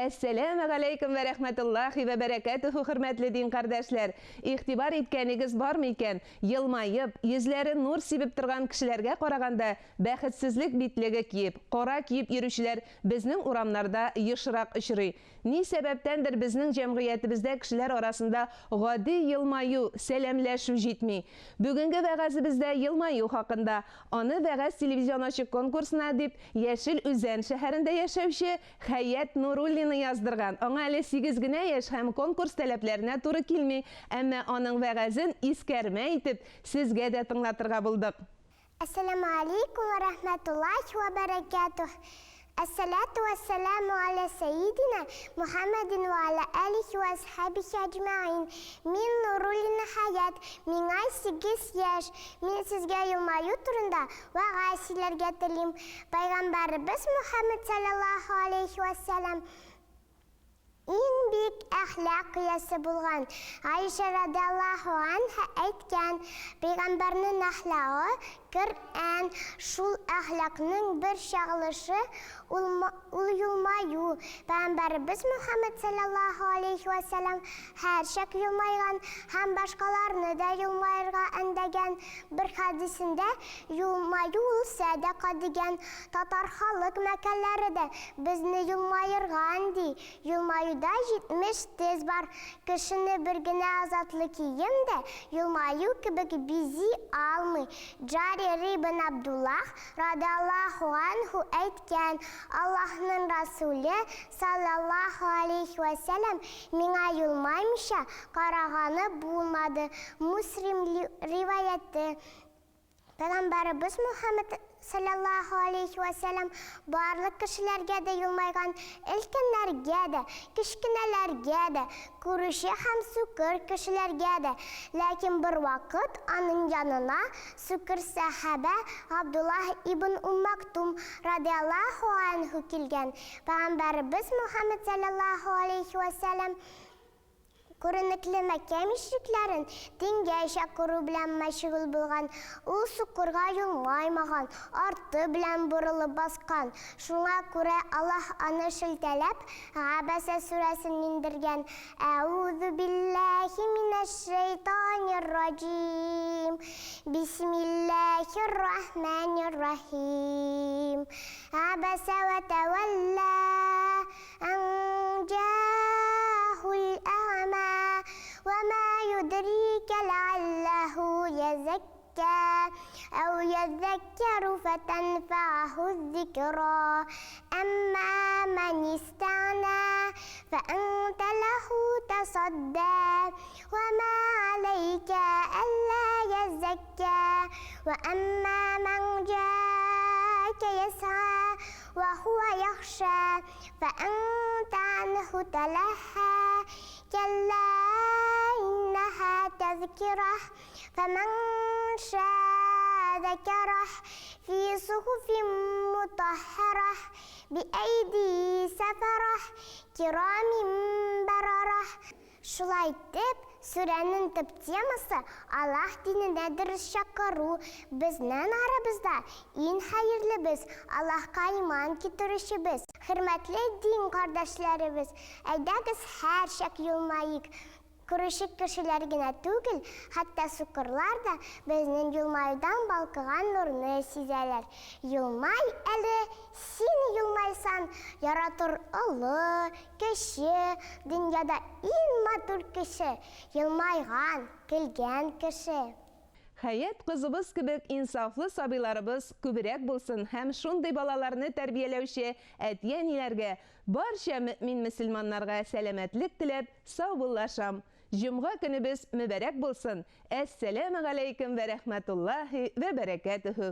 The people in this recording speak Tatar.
Әссәләмегаләйкүм вә рәхмәтуллаһи вә бәрәкәтүһү, хөрмәтле дин кардәшләр! Игътибар иткәнегез бармы икән, елмаеп, йөзләре нур сибеп торган кешеләргә караганда, бәхетсезлек битлеге киеп, кара киеп йөрүчеләр безнең урамнарда ешрак очрый. Ни сәбәптәндер безнең җәмгыятебездә кешеләр арасында гади елмаю, сәламләшү җитми. Бүгенге вәгазебездә елмаю хакында. Аны Вәгазь телевизион ачык конкурсына дип Яшел Үзән шәһәрендә яшәүче Хәят Нуруллина яздырган. Аңа әле сигез генә яшь һәм конкурс таләпләренә туры килми. Әмма аның вәгазен искәрмә итеп, сезгә дә тыңлатырга булдык. Әссәләмү алейкум вә рәхмәтуллаһи вә бәрәкәтүһ. Әссәләтү вәссәләмү алә сәйидинә Мухәммәдин вә алә әлихи вә әсхәбихи әҗмәгыйн. Мин Нуруллина Хәят, миңа сигез яшь. Мин сезгә елмаю турында вәгазь сөйләргә телим. Пәйгамбәребез Мухәммәд салләллаһу алейһи вә сәлләм иң бик әхлак иясе булган. Гайшә радиаллаһу анһа әйткән, Пәйгамбәрнең әхлагы, Коръән, шул әхлакның бер чагылышы, ул, ул елмаю. Пәйгамбәребез Мөхәммәд салләллаһу алейһи вә сәлләм һәрчак елмайган һәм башкаларны да елмаерга өндәгән. Бер хәдисендә, Елмаю ул сәдака дигән. Татар халык мәкальләре дә безне елмаерга өнди. Елмаюда 70 тез бар. Кешене бер генә затлы кием дә елмаю кебек бизи алмый. Джарир ибн Абдуллаһ радыаллаһу анһу әйткән, Аллаһның Расуле, салләллаһу алейһи вә сәлләм, миңа елмаймыйча караганы булмады. Муслим риваяте. Пәйгамбәребез Мөхәммәд салләллаһу алейһи вә сәлләм барлык кешеләргә дә елмайган, өлкәннәргә дә, кечкенәләргә дә, күрүче һәм сукыр кешеләргә дә. Ләкин бервакыт аның янына сукыр сәхабә Габдуллаһ ибн Умм Мактум радыяллаһу анһу килгән. Пәйгамбәребез Мөхәммәд салләллаһу алейһи вә сәлләм Күренекле Мәккә мөшрикләрен дингә чакыру белән мәшгуль булган, ул сукырга елмаймаган, арты белән борылып баскан. Шуңа күрә Аллаһ аны шелтәләп, Габәсә сүрәсен иңдергән, Әгъузу билләһи минәш-шәйтанир-раҗим, Бисмилләһир-рахманир-рахим, Габәсә вә тәвәллә, Ән җаахул әгъма, вә мә юдрика ләалләһу йәзәккә, әү йәззәккәру фәтәнфәгәһүз-зикра, әмма мәнистәгънә, фәәнтә ләһү тәсаддә, вә мә галәйкә әллә йәззәккә, вә әмма мән җаакә йәсгә, Вә һуә яхшә, фәәнтә анһу тәләһһә, кәллә иннәһә тәзкирәһ, фәмән шәә зәкәрәһ, фи сухуфим мутаһһәрәһ, биәйди сәфәрәһ, кирамим бәрәрәһ. Шулай итеп, сүрәнең төп темасы, Аллаһ диненә дөрес чакыру, безнең арабызда иң хәерлебез, Аллаһка иман китерүчебез. Хөрмәтле дин кардәшләребез, әйдәгез һәрчак елмаек. Күрүче кешеләр генә түгел, хәтта сукырлар да безнең елмаюдан балкыган нурны сизәләр. Елмай әле, син елмайсаң, яратыр олы, Кеше, дөньяда иң матур кеше, елмайган, көлгән кеше. Хәят кызыбыз кебек инсафлы сабыйларыбыз күбрәк булсын һәм шундый балаларны тәрбияләүче әти-әниләргә, барча мөэмин-мөселманнарга сәламәтлек теләп саубуллашам. Җомга көнебез мөбарәк булсын! Әссәләмегаләйкем вә рәхмәтуллаһи вә бәрәкәтүһү!